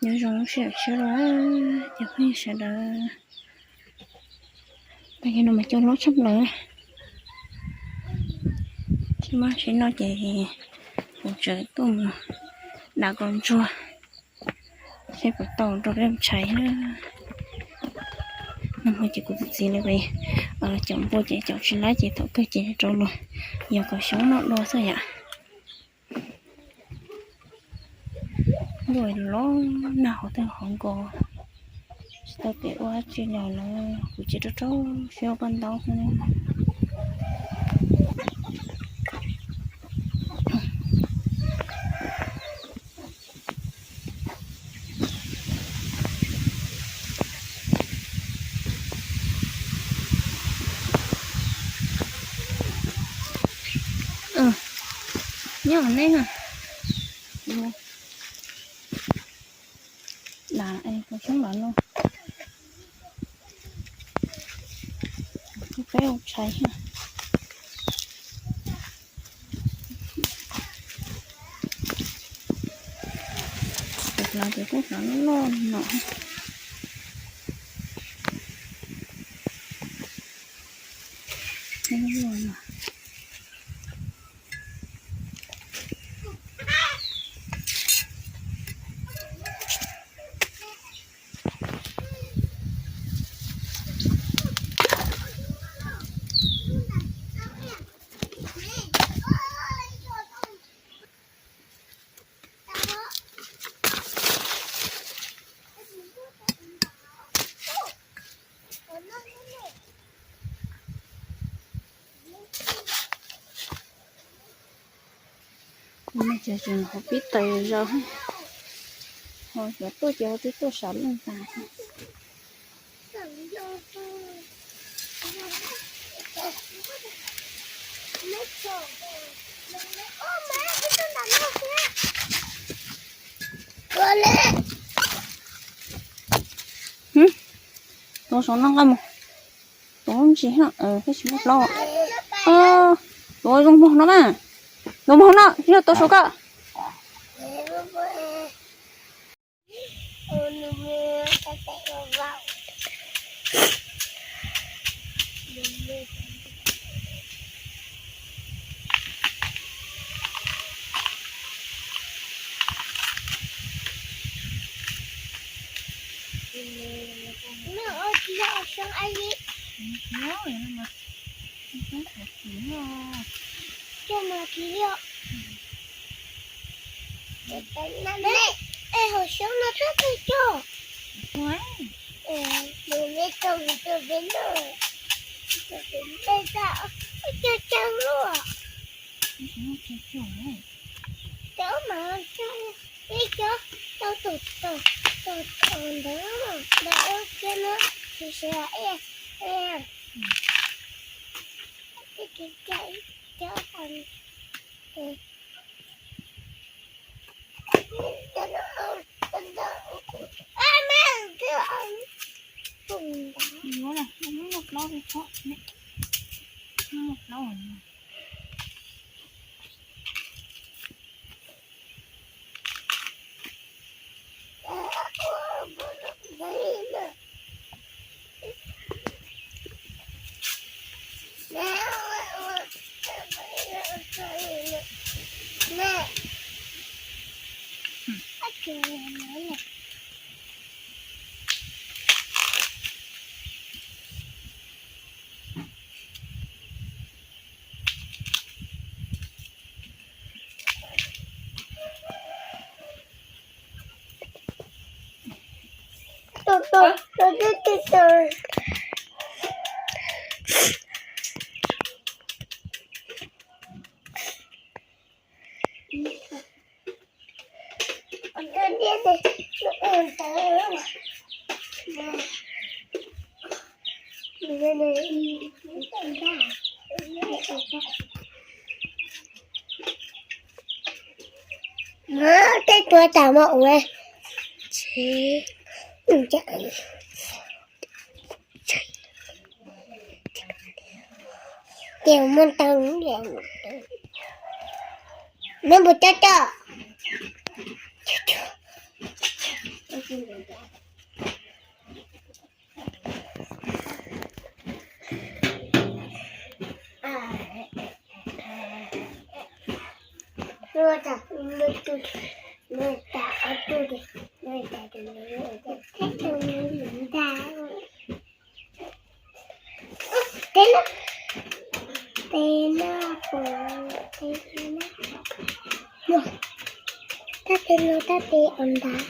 Nyob zoo lub sij hawm tshiab los cov phooj ywg sawv daws, tag kis no mas cua loj tshaj plaws. Tsis muaj tsheb no ces kuv tseem tuaj mus da kaus ntsuag seb puas tau rau lub tshais na. Nag hmo ces kuv tus txiv lawv caum npua ces caum tsis laib ces thaum kawg ces rov los yog kaus xyoob noj dua xwb yom. Ntuj, los nag hauv twb hauv nkaus, tsis tau pem ua dab tsi los lawm, kuv cia rau rau siab ua paj ntaub xwb. Nyob nej na, da kaus xyoob los no, peb ua tshais. Tus hlawv ces kuj hlawv loj loj no. Ces tseem ho pib taws zaws, ho xyov tuaj ces ho twb tuaj saum lub ntag. Tuav saum no nqa mus. Tuav ntsis, peb tsis muaj plaub. Tuav zoo mog no na. Zoo mog no, yog tuav saum koj. Coj mas kiv liaj. Es hauv xyoob no twb twg cog. Mus me tau mus rau peb noj. Peb tau cog cag luaj. Cov mas cog, ib cov tau tus tos tos ntawd ntawd kiag no, tsis sawv es es. Cov Tej tuav tas mas ua tsev. Ces muaj ntau, neb mus coj coj. Tes no, tes no, tes no, tab tes no tab tes os npab.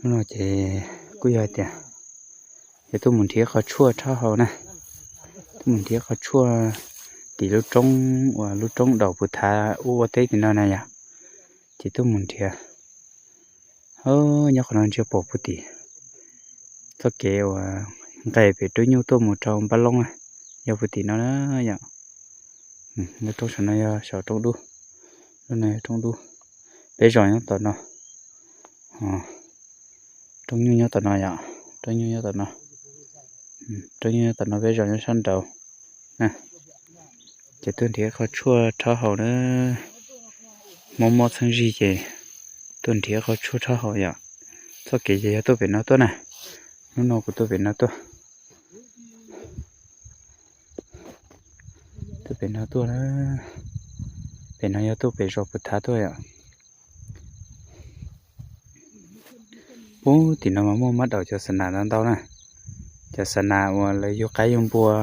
Hnub no ces kuj yog hais tias yuav tuaj mus nrhiav qhov tshuaj rhaub haus na. Tuaj mus nrhiav qhov tshuaj tim lub roob uas lub roob daus puv thav ub ua teb tim no na yom. Ces tuaj mus nrhiav. Nyob qhov no ntsia pom puv tim txoj kev uas nqes pem roob nyuj tuaj mus rau npab loob na, yog puv tim no na yom. Lub roob saum no yog saum roob dub, lub no yog roob dub. Peb zos nyob tom no, roob nyuj nyob tom no yom, roob nyuj nyob tom no, roob nyuj nyob tom no, peb zos nyob sab nraud. Ces tuaj nrhiav qhov tshuaj rhaub haus na, mob mob txheeb zig ces tuaj nrhiav qhov tshuaj rhaub haus yom. Txoj kev ces yog tuaj pem no tuaj na, hnub no kuv tuaj pem no tuaj. Tuaj pem no tuaj na, pem no yog tuaj pem zos puv thav tuaj yom. Puag tim no mas muaj mab daum cov xa nas ntau ntau na, cov xa nas uas lawv yug qaib yug npua,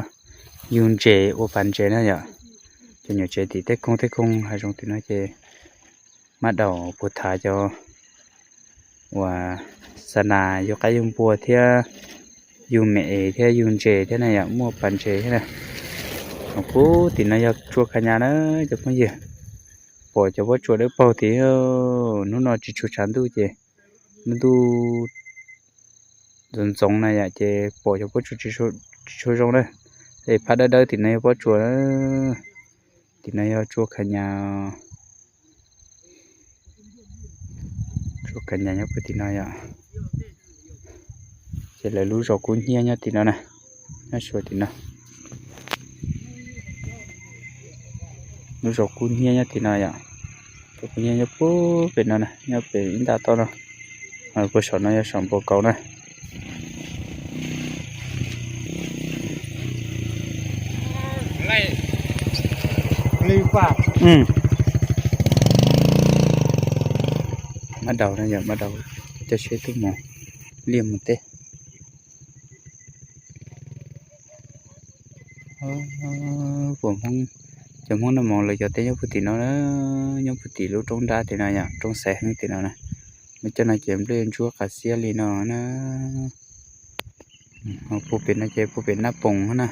yug ntses ua pas ntses na yom. Cov nyuam tsev tim tej koog tej koog hav zoov tim no ces mab daum puv thav cov uas xa nas yug qaib yug npua thiab yug me es thiab yug ntses thiab na yom, muaj pas ntses thiab na. Puag tim no yog tsua kha nyas na cov phooj ywg. Pom cov pob tsuas dawb paug tid, hnub no tsis tshua tshav ntuj ces ntuj ntxoov ntxoov na yom, ces pom cov pob tsuas tsis tshua zoo na. Es phab dawb dawb tim no yog pob tsuas, tim no yog tsua kha nyas. Tsua kha nyas nyob puag tim no yom. Ces lawv lub zos kub hnyiab nyob tim no na, nyob suav tim no. Lub zos kub hnyiab nyob tim no yom. Kub hnyiab nyob puag pem no na, nyob pem ib nta toj no. Puag saum no yog saum npoo kaus na. Mab daus na yom, mab daus. Coj seb twb mus liaj mus teb. Puas Hmoob, cov Hmoob noj mov lawv cov teb nyob puag tim no na, nyob puag tim lub roob nrab tim no yom, roob xaiv heev tim no na. Lub caij no ces nplej ntsuab qas xiab li no na. Puag pem no ces puag pem Naj Poos na.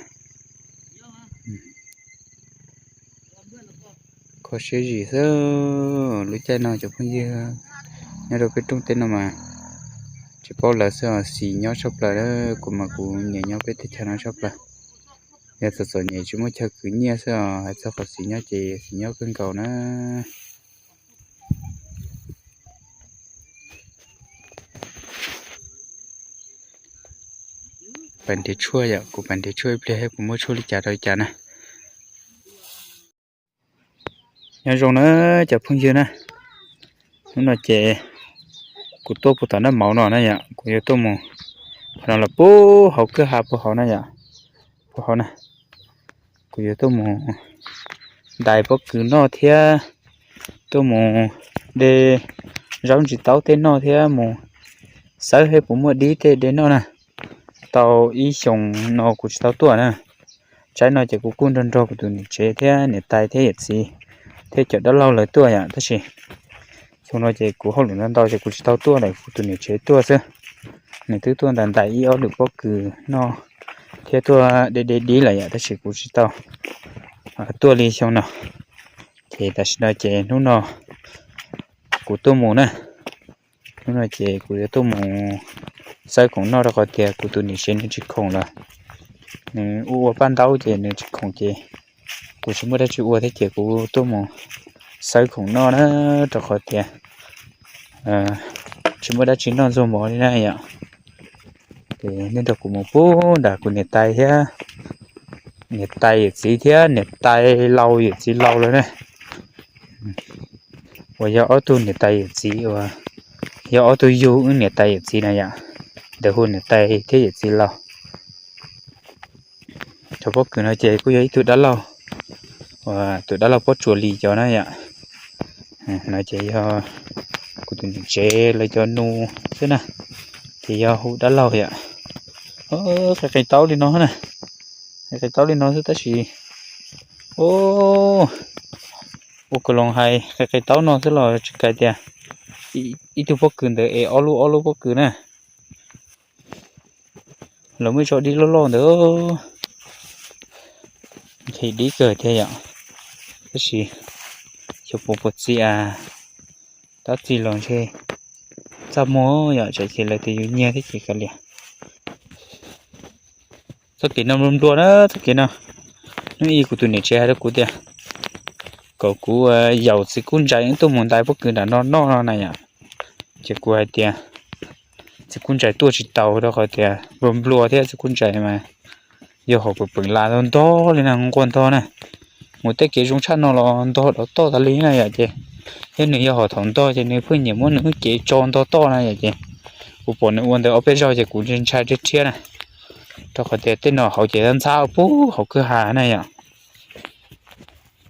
Kho siab zim xwb, lub caij no cov phooj ywg nyob rau peb rooj teb no mas tsis paub lawv xwb os, xis nyob tshaj plaws. Kuv mas kuv nyiam nyob peb teb chaws no tshaj plaws. Yog txom txom nyem tsis muaj chaw khwv nyiaj xwb os, hais txog qhov xis nyob ces xis nyob kawg nkaus na. Pais nrhiav tshuaj yom, kuv pais nrhiav tshuaj ib pliag kuv muab tshuaj li cas rau li cas na. Nyob zoo na cov phooj ywg na, hnub no ces kuv tuaj puag tom Naj Mauv no na yom, kuv yuav tuaj mus, qhov no los puag hauv kwj ha puag hauv na yom, puag hauv na. Kuv yuav tuaj mus ntais pob kws noj thiab tuaj mus de zaub ntsis taub tej noj thiab mus xawb seb puas muaj dib tej de noj na. Tau ib xyoos no kuv tsis tau tuaj na. Tsaib no ces kuv kuj nrog nrog kuv tus niam tsev thiab niam tais thiab yawm txiv thiab cov dab laug lawv tuaj yom, tab sis xyoo no ces kuv hauj lwm ntau ntau ces kuv tsis tau tuaj lawm, kuv tus niam tsev tuaj xwb. Nws twb tuaj ntais ntais ib ob lwm pob kws noj thiab tuaj de de dib lawm yom, tab sis kuv tsis tau tuaj li xyoo no. Ces tam sim no ces hnub no kuv tuaj mus na, hnub no ces kuv yuav tuaj mus xawb khoom noj rau qhov tias kuv tus niam tsev nws tsis khoom lawm. Nws ua ua paj ntaub ces nws tsis khoom ces kuv tsis muaj dab tsi ua thiab ces kuv tuaj mus xawb khoom noj na, rau qhov tias tsis muaj dab tsi noj ntxuag mov li na yom. Ces nej nrog kuv mus pub nram kuv niam tais thiab, niam tais yawm txiv thiab niam tais laus yawm txiv laus lawm na. Uas yog ob tug niam tais yawm txiv uas yog ob tug yug wb niam tais yawm txiv na yom. Ntawd hu niam tais thiab yawm txiv laus. Cov pob kws no ces kuj yog ib tug dab laug, uas tus dab laug Pob Tsuas Lis cov na yom. No ces yog kuv tus niam tsev lawv cov nus xwb na, ces yog hu dab laug yom. Qi qi taub li no na, qi qi taub li no xwb tab sis ua kawg loo hais qi qi taub no xwb los tsis kais tias ib tug pob kws ntawd es ob lub ob lub pob kws na. Lawv muaj ib tsob dib loj loj ntawd, nqhis dib kawg thiab yom. Tab sis xyov puas puas txi as, tab txi los ntshe txaj muag yom, tsam ces lawv tias yus nyiag thiab ces kav liam. Txoj kev no nplua nplua na, txoj kev no. Hnub ib kuv tus niam tsev hais rau kuv tias kom kuv yaum txiv kub ntsais tuaj mus ntais pob kws nram no noj no na yom. Ces kuv hais tias txiv kub ntsais tuaj tsis tau rau qhov tias nplua nplua thiab txiv kub ntsais mas yog hom pwm pwm las ntog li na, nquag ntog na. Mus tej kev zoo tshaj no los ntog dov toj tas li na yom. Ces thiab nws yog hom thaum ntog ces nws pheej nyiam muab nws lub cev tso ntog toj na yom. Ces kuv pom nws ua ntawd ob peb zaug ces kuv ntshai rhiab rhiab na, rau qhov tias tej no hauv ces ntxhab pub hauv kwj ha na yom.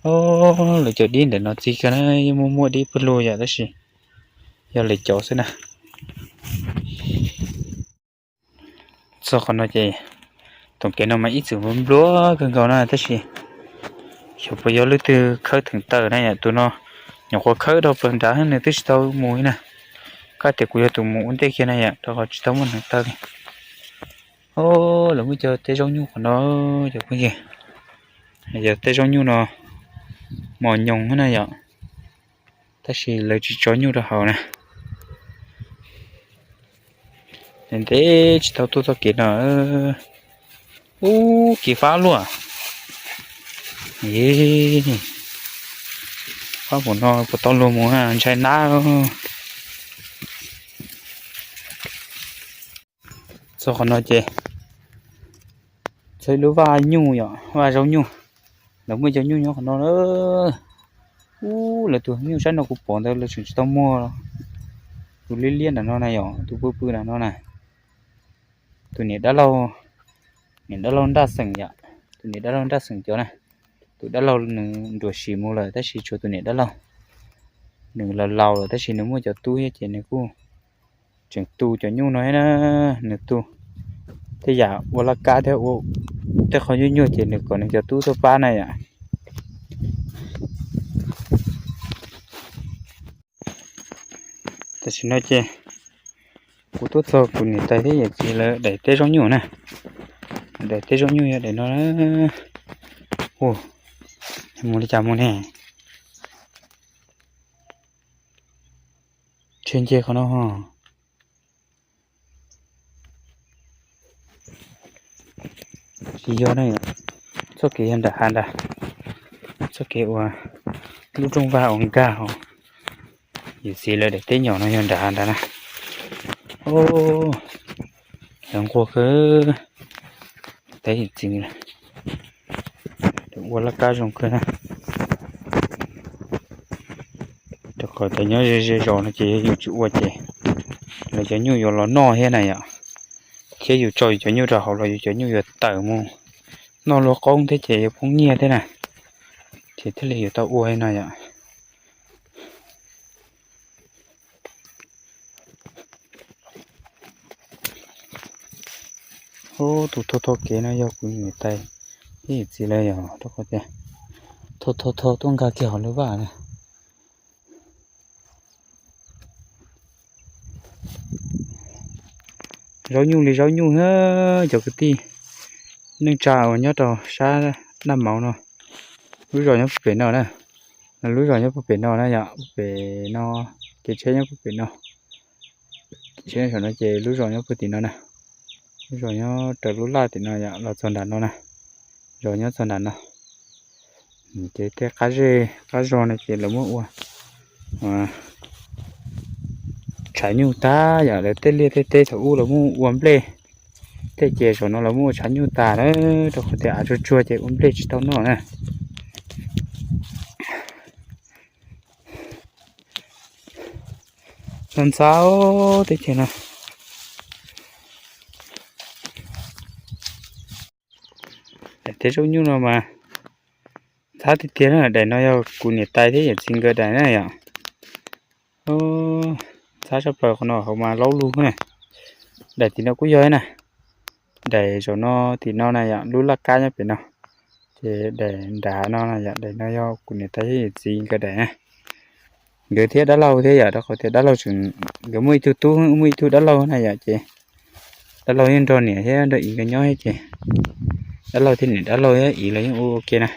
Lawv cov dib ntawm no txi kawg na, yeej muaj muaj dib pawg lug yom, tab sis yog lawv cov xwb na. Txog qhov no ces tus kev no mas ib txwm nplua kawg nkaus na, tab sis xyov puas yog leej twg khawb theem tawm na yom. Tus no nyuam qhuav khawb dhau plaws nrad nws twb tsis tau mus li na. Koj tias kuv yog tus mus ua ntej kiag na yom, rau qhov tsis tau muaj theem tawm li. Lawv muaj cov teb zaub nyuj qhov no, cov phooj ywg, yog tej zaub nyuj no mos nyoos na yom, tab sis lawv tsis tso nyuj rau hauv na. Ntev tsis tau tuaj txoj kev no. Ub, kev fab luaj. Fab mus no puas tau luag mus ntshai nab. Txog qhov no ces txog ib lub vaj nyuj yom, vaj zaub nyuj. Lawv muaj cov nyuj nyob qhov no na. Ub, lawv tus nyuj saib no kuv pom ntawd lawv tseem tsis tau muag. Tus liab liab nram no na yom, tus pw pw nram no na. Tus niam dab laug, niam dab laug Nraj Xeem yom, tus niam dab laug Nraj Xeem cov na. Tus dab laug nws nruam sim mus lawm tab sis tshuav tus niam dab laug. Nws laus laus lawm tab sis nws muaj cov tub thiab ces nws kuj tseem tu cov nyuj no thiab na. Nws tu tej yam ua laj kab thiab ua tej qhov nyuaj nyuaj ces nws kom nws cov tub tuaj pab na yom. Tam sim no ces kuv tuaj txog kuv niam tais thiab yawm txiv lawv daim teb zaub nyuj na. Daim teb zaub nyuj yog daim no. Mus li cas mus ne? Tshe nce qhov no ho. Tsis yog ne, txoj kev yog nram hav ntag, txoj kev uas lub rooj vag uas nkag hos yawm txiv lawv daim teb nyom no yog nram hav ntag na. Lawv nquag kawg, teb yawm txiv ua laj kab zoo kawg na. Rau qhov tias nyob ze ze zos no ces yus tsis ua ces lawv cov nyuj yuav los noj thiab na yom, thiab yus tso yus cov nyuj rau hauv los yus cov nyuj yuav tawm mus noj luag qoob thiab ces yuav poob nyiaj thiab na, ces thiaj li yuav tau ua no yom. Ub, tus thau thau kev no yog kuv niam tais thiab yawm txiv lawv yog rau qhov tias thau thau thau tuaj nkag kiag hauv lub vaj na. Zaub nyuj li zaub nyuj thiab cov kwv tij neej tsa uas nyob rau sab Naj Mauv no, lub zos nyob puag pem no na. Lub zos nyob puag pem no na yom, puag pem no, kev tsheb nyob puag pem no. Kev tsheb saum no ces lub zos nyob puag tim no na. Lub zos nyob raws lub laj tim no yom, los txog nram no na. Zos nyob txog nram no. Ces tej qab zej qab zog no ces lawv muab ua, ua tshav nyuj tag yom, lawv tej liaj tej teb thaum ub lawv muab ua nplej, tej ces zaum no lawv muab ua tshav nyuj tas lawm, rau qhov tias av tsuag tsuag ces ua nplej tsis tau noj na. Ntxhab ntxhab teb chaws no. Daim teb zaub nyuj no mas ntxhab tiag tiag na, daim no yog kuv niam tais thiab yawm txiv nkawd daim na yom. Ntxhab tshaj plaws qhov no hauv mas laub lug na. Daim tim no kuj yog na, daim zaum no tim no na yom, lub laj kab nyob pem no. Ces daim nrad no na yom, daim no yog kuv niam tais thiab yawm txiv nkawd daim na. Nkawd thiab dab laug thiab yom, rau qhov tias dab laug tseem, nkawd muaj ib tug tub muaj ib tug dab laug na yom, ces dab laug yeej nrog niam thiab nrog txiv nkawd nyob thiab ces dab laug thiab niam dab laug thiab txiv los yeej ua ua ke na.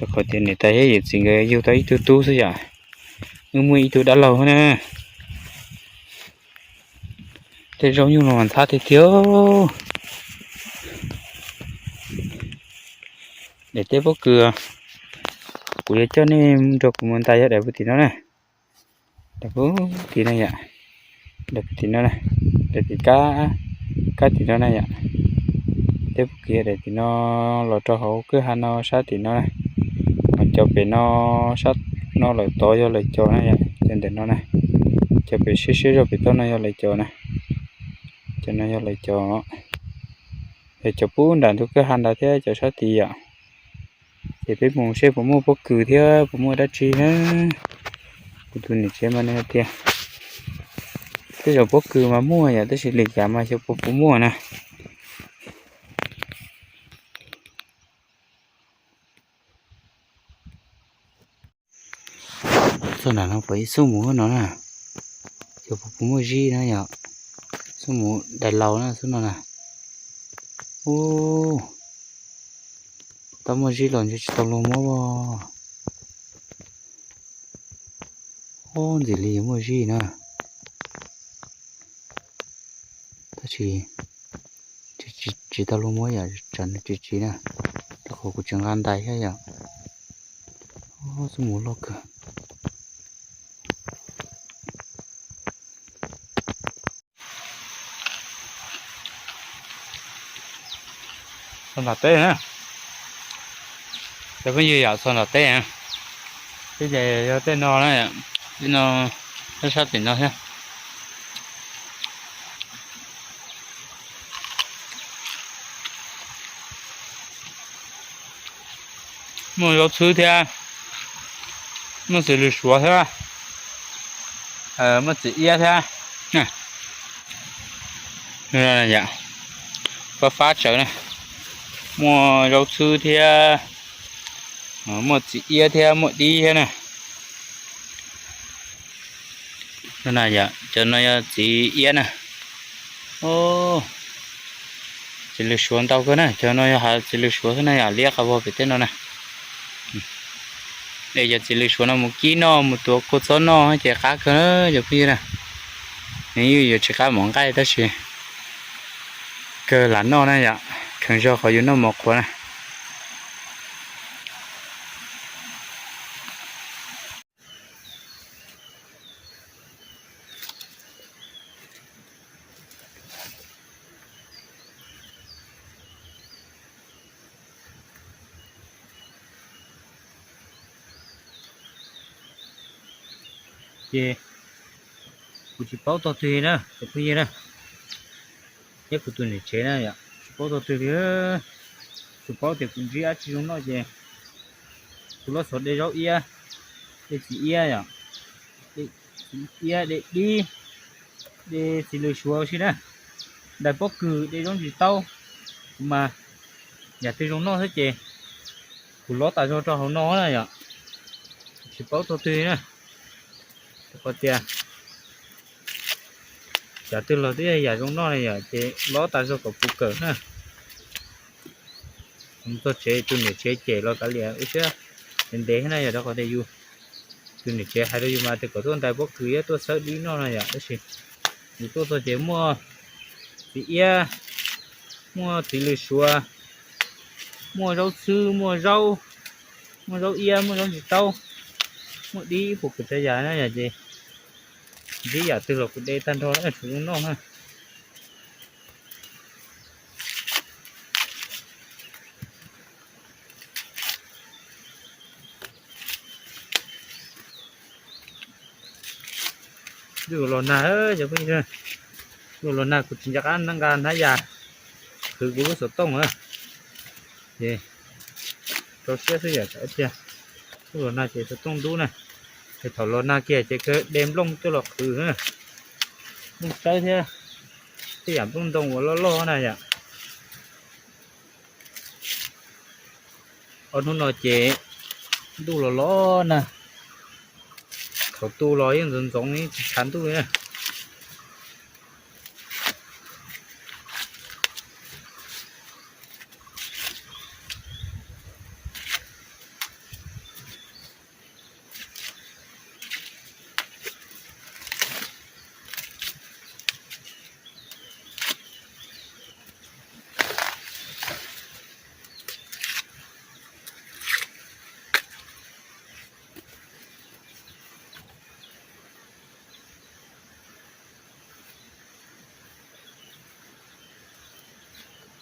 Rau qhov tias niam tais thiab yawm txiv nkawd yug tau ib tug tub xwb yom, wb muaj ib tug dab laug na. Tej zaub nyuj no mas ntxhab tiag tiag. Daim teb pob kws, kuv yuav coj nej nrog kuv mus ntais yog daim puag tim no na. Daim puag tim no yom, daim puag tim no na, daim tim kab, kab tim no na yom. Teb pob kws daim tim no los rau hauv kwj ha no sab tim no na. Mas cov pem no, sab no lawm tod yog lawv cov na yom, cov ntawm no na. Cov pem siab siab zog pem toj no yog lawv cov na. Cov no yog lawv cov, yog cov pub nram ntug kwj ha ntawd thiab cov sab tid yom. Ces peb mus seb puas muaj pob kws thiab puas muaj dab tsi na. Kuv tus niam tsev mas nws hais tias tej zaum pob kws mas muaj yom, tab sis li cas mas xyov puas puas muaj na. Txog nram no pom ib xub mus no na, xyov puas puas muaj zib na yom. Xub mus dais laus na xub no na. Ub, tau muaj zib los ntshe tsis tau luag muab. Ub, ntxim li yuav muaj zib na. Tab sis tsis tau luag muab yom, tsam nws tsis tsiv na, rau qhov kuv tseem nqa ntais thiab yom. Xub mus loj kawg. Txog nram teb na, cov phooj ywg yom, txog nram teb na, teb ces yog tej no na, tej no, tej sab tim no thiab. Muaj zaub txhwb thiab, muaj txiv lws suav thiab, muaj txiv iab thiab. Fab fab tsawv na, muaj zaub txhwb thiab, muaj txiv iab thiab muaj dib thiab na. Cov no yog txiv iab na. Txiv lws suav ntau kawg na, cov no yog hav txiv lws suav xwb na, yog liab qhov vog pem tej no na. Es cov txiv lws suav no mus kib noj mus tuav kua txob noj ces qab kawg cov phooj ywg na. Nws yeej yuav tsis qab mov nqaij tab sis kawg lam noj na yom, kheev zog qhov yus noj mov qhuav na. Ces kuv tsis paub tog twg na cov phooj ywg na, thiab kuv tus niam tsev na yom, tsis paub tog twg li. Tsuas paub tias kuv ntsib dab tsi zoo noj ces kuv lov xov de zaub iab, de txiv iab yom, de txiv iab, de dib, de txiv lws suav ua si na, ntais pob kws, de zaub ntsis taub, kuv mas yam twg zoo noj xwb ces kuv lov tas zog rau hauv no na yom. Tsis paub tog twg na, qhov tias yam twg los twb yog yam zoo noj na yom, ces lov tas zog kom puv kawm na. Mus txog tsev tus niam tsev cem los kav liam, ua siab ntev ntev thiab na yom, rau qhov tias yus, tus niam tsev hais rau yus mas tias kom tuaj ntais pob kws thiab tuaj xawb dib noj no yom, tab sis yus tuaj txog ces muaj txiv iab, muaj txiv lws suav, muaj zaub txhwb, muaj zaub, muaj zaub iab, muaj zaub ntsis taub, muaj dib ib puas kws tsav yam na yom, ces Ntxim yam twg los kuv de tag nrho, tshuav zoo noj na. Ntuj los nag, cov phooj ywg, ntuj los nag kuv tsis nco qab nqa hnab yas qhwv kuv lub xov tooj na. Ces rau siab xwb yom, tiag. Ntuj los nag ces xov tooj ntub na. Ces thaum los nag kiag ces kawg de nplooj coj los qhwv na. Nplooj tsawb thiab tej yam nplooj ntoo uas loj loj na yom. Ob hnub no ces ntuj los los nag, thaum tu los yeej ntxoov ntxoov tsis tshav ntuj li na.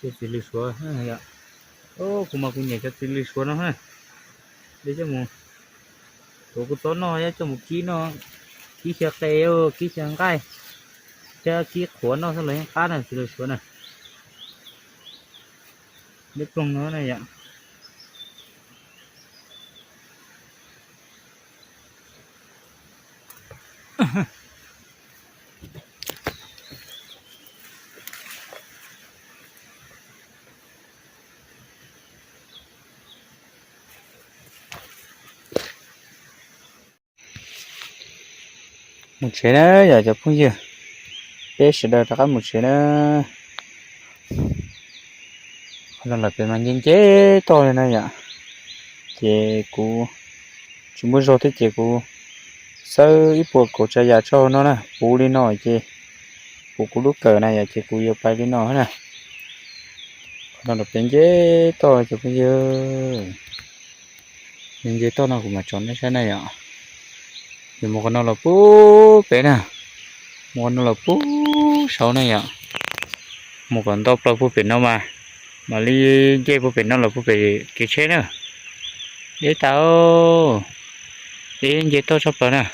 Cov txiv lws suav, kuv mas kuv nyiam cov txiv lws suav no. De coj mus tuav kua txob noj, coj mus kib noj, kib xyaw qe, kib xyaw nqaij, thiab kib qhuav noj xwb los yeej qab na txiv lws suav na. Dej ploog no na yom. Mus tsev na yom cov phooj ywg, peb sawv daws rov qab mus tsev na. Qhov no lawm pem mas nce nce toj li na yom, ces kuv tsis muaj zog thiab ces kuv xawb ib puas kaum tsav yam tso no na, puv li no ces puv kuv lub kawm na yom, ces kuv yuav pais li no na. Qhov no lawm pem nce toj cov phooj ywg. Nce toj no kuv mam tso nej saib na yom. Yus mus qhov no los puag pem na, mus qhov no los puag saud na yom. Mus kom ntau plaws puag pem no mas, mam li nce puag pem no los puag pem kev tsheb na. Deb tas, deb nce toj tshaj plaws na. Tam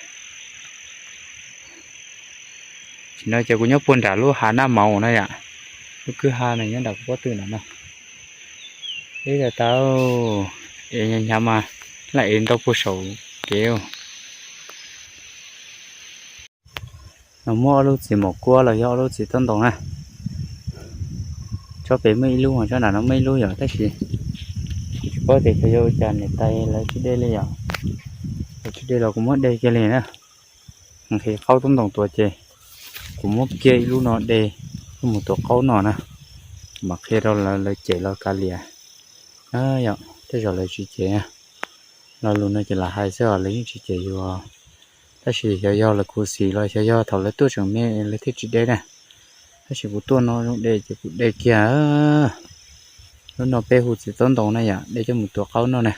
sim no ces kuv nyob puag nram lub hav Naj Mauv na yom, lub kwj ha no nyob nram kuv pob tw ntawm no. Deb tas tas, es hnyav mas laj ev ntau puag saum kev. No muaj ob lub txiv maum kuab los yog ob lub txiv tob ntoos na. Tsob pem muaj ib lub, tsob nram no muaj ib lub yom, tab sis kuv tsis paub tias xyov yuav ua cas niam tais lawv tsis de li yom. Lawv tsis de los kuv muab de kiag li na. Nqhis qaub tob ntoos tuav ces kuv muab kiag ib lub no de coj mus tuav qaub noj na. Mam qhia rau lawv, lawv cem los kav liam. Yog tej zaum lawv tsis cem, lo lus no ces lam hais xwb os, lawv yeej tsis cem yus. Tab sis xyov yog lawv khuv xim los xyov yog thaum lawv tuaj tseem me lawv thiaj tsis de na. Tab sis kuv tuaj no zoo de ces kuv de kiag. Lub no peb hu txiv tob ntoos na yom, de coj mus tuav qaub noj na.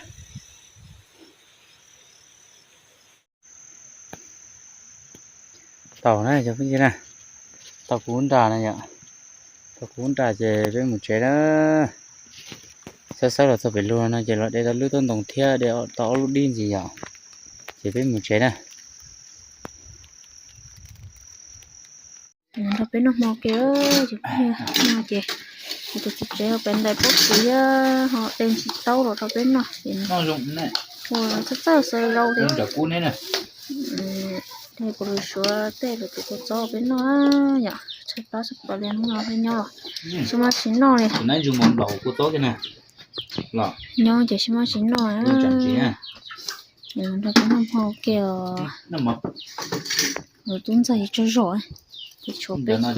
Tau na cov phooj ywg na, tau kuv nra na yom, tau kuv nra ces peb mus tsev na. Xawb xawb los txog pem lug no ces los de tau lub tob ntoos thiab de tau ob lub dib ntxiv yom, ces peb mus tsev na. Nrog peb noj hmo ke, ces kuv tus txiv tsev pem ntais pob kws thiab ho de ntsis taub los rau peb noj ces ua txawj txawj xaw rau thiab. Kuv lws suav tej lwm tus kua txob peb noj yom, tshaib plab xwb pom li hnub no peb nyob los tsis muaj tsis noj li. Nyob ces tsis muaj tsis noj. Nrog peb noj hmo ke os. Lus tub ntxawg tsaug zog, ces tshuav peb. Noj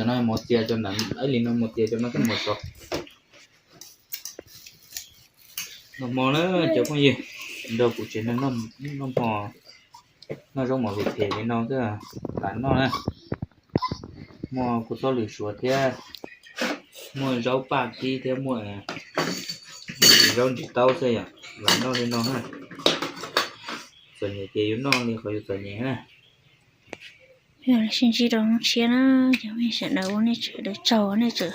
hmo na cov phooj ywg, nrog kuv tsev neeg noj hmo, noj zaub mov phem phem li no xwb lam noj na. Muaj kua txob lwm suav thiab, muaj zaub paj kib thiab muaj zaub ntsis taub xwb yom, lam noj li no na. Txom nyem ces yuav noj li qhov yus txom nyem na. Sib ntsib rau hnub tshiab na, cov me sawv daws, ua nej tsaug, nej tsaug,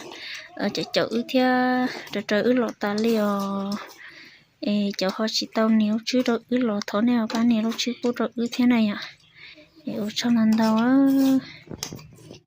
cov caum wb thiab rau rau wb los tas li os. Es cov ho tsis tau nias lub tswb rau wb los thov nej pab nias lub tswb pub rau wb thiab na yom. Es ua tsaug ntau ntau.